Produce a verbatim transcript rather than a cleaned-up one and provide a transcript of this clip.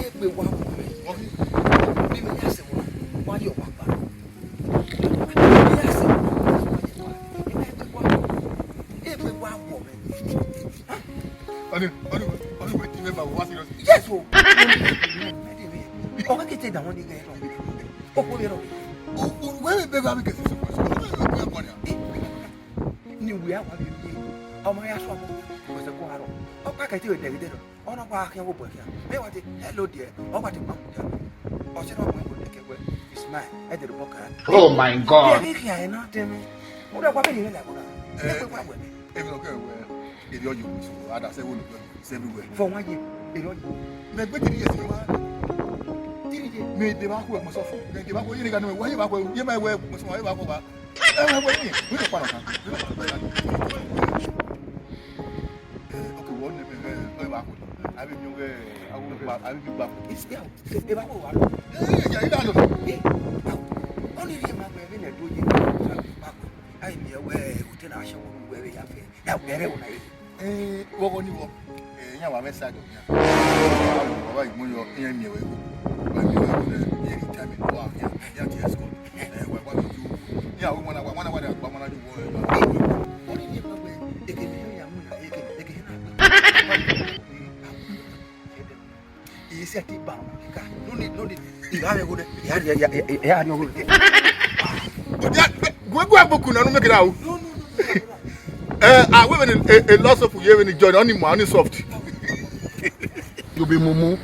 Egbe wa wo me. Ni me ya se wa. Wa yo wa ba. Ni me ya se wa. Egbe wa wo me. Oni, oni, oni, wait, remember, what serious? Yes, oh. Ọkọ kete da wọn ni gẹ lọ. Ọkọ mi rọ. Wẹ́rẹ́ bẹ́ẹ̀ bá mi kẹsì sọ̀rọ̀ sọ̀rọ̀ wẹ́rẹ́ bẹ́ẹ̀ bá mi. Ni wíyá wà mí mi. Ọmọ ya sọ ọmọ. Kò sẹ́kọ̀ọ́ àrọ̀. Ọkọ kẹtí ò dẹ̀gídẹ̀ lọ. Ọ̀nà pa akẹ́ wò bọ̀ kí a. Bẹ́ẹ̀ wá ti hello there. Ọba ti pa mọ̀ kí a. Ọ̀sẹ̀ náà wọ́n kò ní kẹwẹ́. Ismail ẹ̀ dẹ̀rẹ̀ bọ̀ kàn. Oh my God. Bí ẹ kí kí àyẹ̀ náà tẹ́ mi. Mo dẹ̀ pa bẹ́ẹ̀ ni ilẹ̀ kọ́ra. Ẹ pé pa wẹ̀ mi. Èmi ọ̀kẹ́ wẹ̀. Èmi ọ̀yọ́ mi sọ̀rọ̀. Adàsẹ́ wo ló fẹ́ mi? It's everywhere. For one year, they don't. Me gbé three years mi wá. Three years. Me dey back work myself. Me dey back work. You nigga know why you back work? You my work. Myself, why you back work? Eh, my work. We don't pan on. Eh, okay, what name? Eh, back. I be new. I will back. I will be back. It's yeah. They back work. Eh, yeah, you don't know. Eh, only you my work. Me do you. Back. I me work. Hotel. I show work. Where we are. Now, where we are. Ee, wọkọ ni wọ. Ee, yan wa mẹ side of yan. Baba yìí mo yọ iyan mi ẹwẹ ko. Baba mi ẹwẹ ko náà iyan retirement wa yan yan ti escort. Ee, wa wa mi ju. Yan wa wọn wa wọn wa da gba wọn ju wọ ẹ. Wọ́n ní ní ẹgbẹ́ eke mi yóò yà mú na eke eke yẹn náà. Iye si ati ba wọn kíkà. No need, no need. Ìyá rẹ̀ wo dẹ? Ìyá rẹ̀, ìyá rẹ̀ wo dẹ? Gbogbo ẹgbẹ́ kùnà ló mẹ́kẹ̀rẹ́ àwọn. No, no, no, no, no. Eh, ah, wait a minute. A, a lot of you even join only money soft. You be mumu.